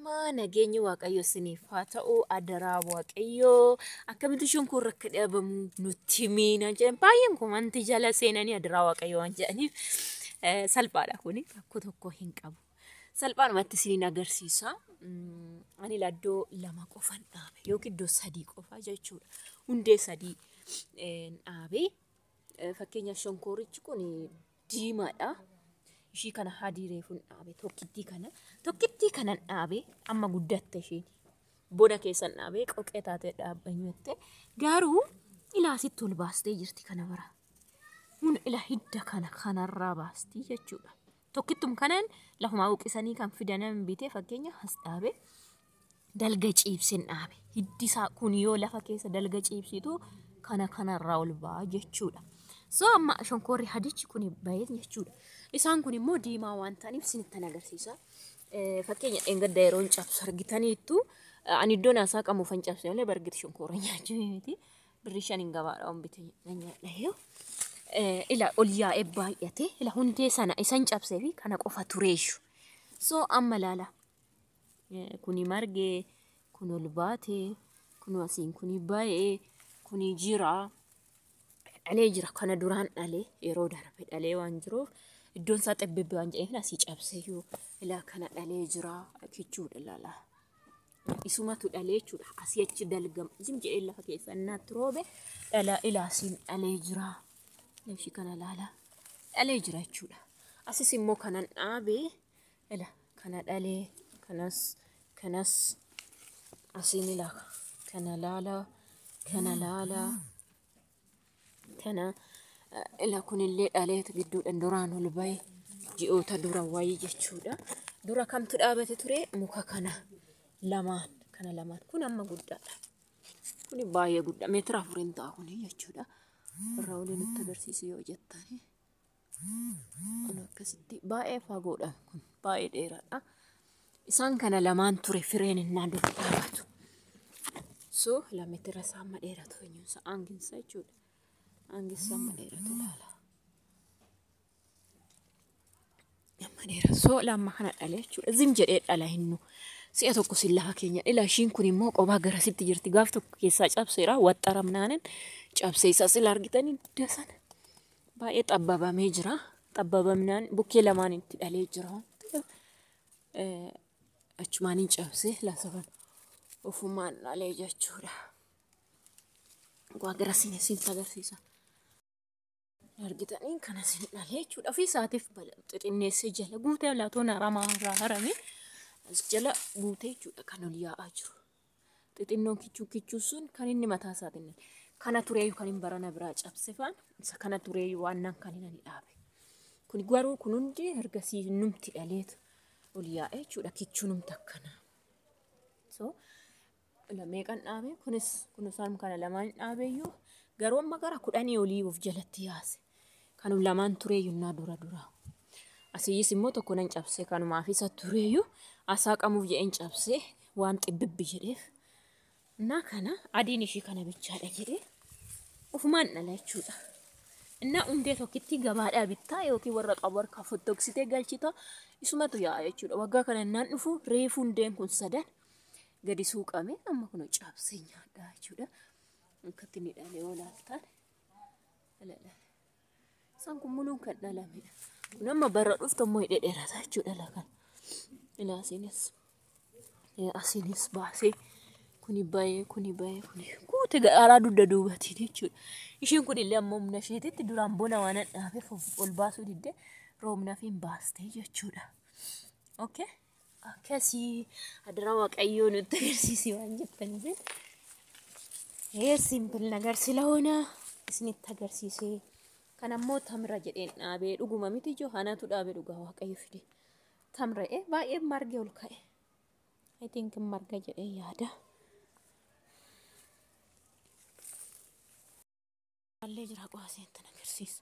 Amma nageenyi Waaqayyo isiniif haa ta'u. Adaraa Waaqayyoo akkamitti shonkoorri akka dhabamu nutti himi jedhan. Baay'een komantii jala seenanii adaraa Waaqayyoo waan jedhaniif salphaadha, kuni rakkoo tokko hin qabu. Salphaadhumatti isiniin agarsiisa. Ani iddoo lama qofan dhaabe yookiin iddoo sadii qofa jechuudha. Hundee sadii dhaabe. Fakkeenyaaf, shonkoorichi kun diimaadha. Ishii kana hadii reefuun dhaabe, tokkittii kana. Tokkittii kanan dhaabe, amma guddatte ishiin. Bona keessan dhaabee qoqee taatee dhaabbanyatte. Garuu ilaa asitti ol baastee jirti kana bara. Kun ila hidda kana kanarraa baasti jechuudha. Tokkittum kanan lafumaa buqqisanii kan fidanan bitee, fakkeenya as dhaabe, dalga ciibsin dhaabe. Hiddi isaa kun yoo lafa keessa dalga ciibsitu kana kanarraa ol ba'a jechuudha. So amma shonkoorri hadichi kun bahee jechuudha. Isaan kun immoo diimaa waan ta'aniif isinittan agarsiisa. Fakkeenya, dheengadda yeroon cabsu argitaniittu, ani iddoon haasaa qamuufan cabse malee bargiti shonkoora nyaachuu miti. Birrii 5n gabaadha waan bite nyaadha yoo. Ila ol yaa'ee baay'ate, ila hundee sana isan cabsee fi kana qofa tureeshu. So amma laala. Kuni margee, kun ol baatee, kun asiin kuni ba'ee, kuni jira. Dhalee jira, kana duraan dhalee, yeroo darbe dhalee waan jiruuf, iddoon isaa xebbebbe waan jedheef asii cabsee yoo ilaa kana dhalee jira jechuudha ilaala. Isumatu dhalee jechuudha. Asii achi dalgam zim jedhee lafa keessa innaatti roobe dhala, ilaa asiin dhalee jira. Ishii kana ilaala. Dhalee jira jechuudha. Asis immoo kanan dhaabee ila kana dhalee, kanas kanas asiin ilaa kana laala, kana laala, kana ila kunillee dhaleetu gidduudhaan duraan ol bahe, ji'oota dura wayii jechuudha. Dura kamtu dhaabate ture? Muka kana lamaan, kana lamaan. Kun amma guddaadha. Kuni baay'ee guddaa, meetira 4n ta'a kuni jechuudha. Irraa olii nutti agarsiisu yoo jettani. Kun akkasitti baay'ee fagoodha, kun baay'ee dheeraadha. Isaan kana lamaan ture fireen innaa dura dhaabatu. So la meetira isaa amma dheeratu, eenyuunsa aanginsa jechuudha. Aangissa amma dheeratu ilaala. Amma dheeratu. So lamma kana dhale jechuudha. Zim jedhee dhala hinnu. Si'a tokko sin lafa keenya ila ishiin kun immoo qophaa garasitti jirti. Gaaf tokko keessaa cabseera, waxxaramnaanin cabsee isa sila argitanii iddoo sana. Baay'ee xabbabamee jira. Xabbabamnaan bukkee lamaan itti dhalee jira. Achumaaniin cabsee lafa kana ofumaan dhalee jechuudha. Waa garasiin isin agarsiisa. Argitanii, kana isin dhalee jechuudha. Ofii isaatiif xixinneessee jala guutee laatoon haramaa irraa harame as jala guutee jechuudha kan ol yaa'aa jiru. Xixinnoon kichuu kichuu sun kan inni mataa isaatiin kana tureeyyu, kan hin barana biraa cabse faan isa kana tureeyyu waan nan kan inni dhaabe. Kun garuu kun hundi ergasii numti dhaleetu ol yaa'ee jechuudha, kichuu numti akkana. So meeqan dhaabe? Kunis kun isaan kana lamaan dhaabeyyuu garuu amma gara 10 olii of jalatti yaase. Kanum lamaan tureeyyu innaa dura dura. Asiyyis immoo tokko nan cabse, kanumaaf isa tureeyyu asaa qamuuf jedheen cabse waan xibbibbi jedheef. Innaa kana adiin ishii kana bichaadha jedhee ofumaan dhala jechuudha. Innaa hundee tokkitti gabaadhaa bittaa yookiin warra qabu harkaa fottoqsitee galchita, isumatu yaa'a jechuudha. Waggaa kana innaan dhufu reefu hundeen kun sadan gadi suuqame, amma kun cabsee nyaadha jechuudha. Akkatti ni dhalee olaaltaan. Isaan kun muluun kan dhalamedha. Kun amma bara dhuftu ammoo hidhee dheerata jechuudha lakan. Ilaa asiinis asiinis baasee, kuni bahee, kuni bahee, kuni guute garaa dugda duubatiin jechuudha. Ishiin kun illee ammoo humna isheetitti duraan bona waan dhaabeef ol baasuu didde, roobna fi hin baastee jechuudha. Okay. Akkasii, adaraa Waaqayyoo nutti agarsiisi waan jettaniif. Simple ነገር ስለሆነ isinitti agarsiisee. Kan ammoo tamra jedheen dhaabee, dhuguma miti ijoo hanatu dhaabe, dhugaa Waaqayyo fide. Tamra'ee baay'ee margee ol ka'e. I think marga jedhee yaada. Allee jira, qo'aseen tan agarsiisa.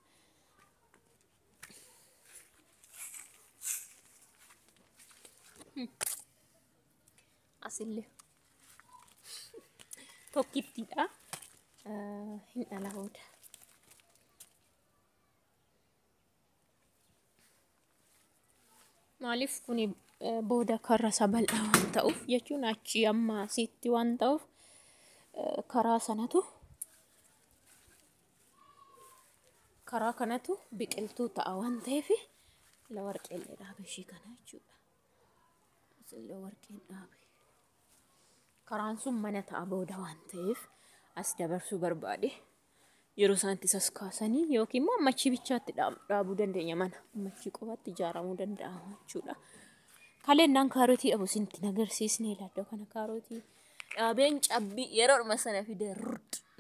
Asillee tokkittiidha. Hin dhala booda. Maaliif kuni Booda karra isa bal'aa waan ta'uuf jechuun achii amma asitti waan ta'uuf karaa sanatu karaa kanatu biqiltuu ta'a waan ta'eef la warqeellee dhaabe ishii kana jechuudha. Asillee warqeen dhaabe. Karaan sun mana ta'a booda waan ta'eef as dabarsuu barbaade. Yeroo isaan itti sas kaasanii yookiin immoo ammachii bichaatti dhaabuu dandeenya mana. Ammachii qofaatti ijaaramuu danda'ama jechuudha. Kaleennaan kaarotii dhabu isinitti hin agarsiisne ilaa kana kaarotii dhaabeen cabbii yeroodhuma sana fide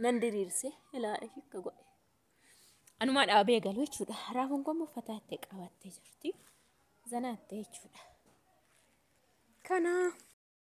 nan diriirse ilaa akka godhe. Anumaa dhaabee galu jechuudha. Raafuun kun uffata itti qabattee jirti. Zanaattee jechuudha. Kana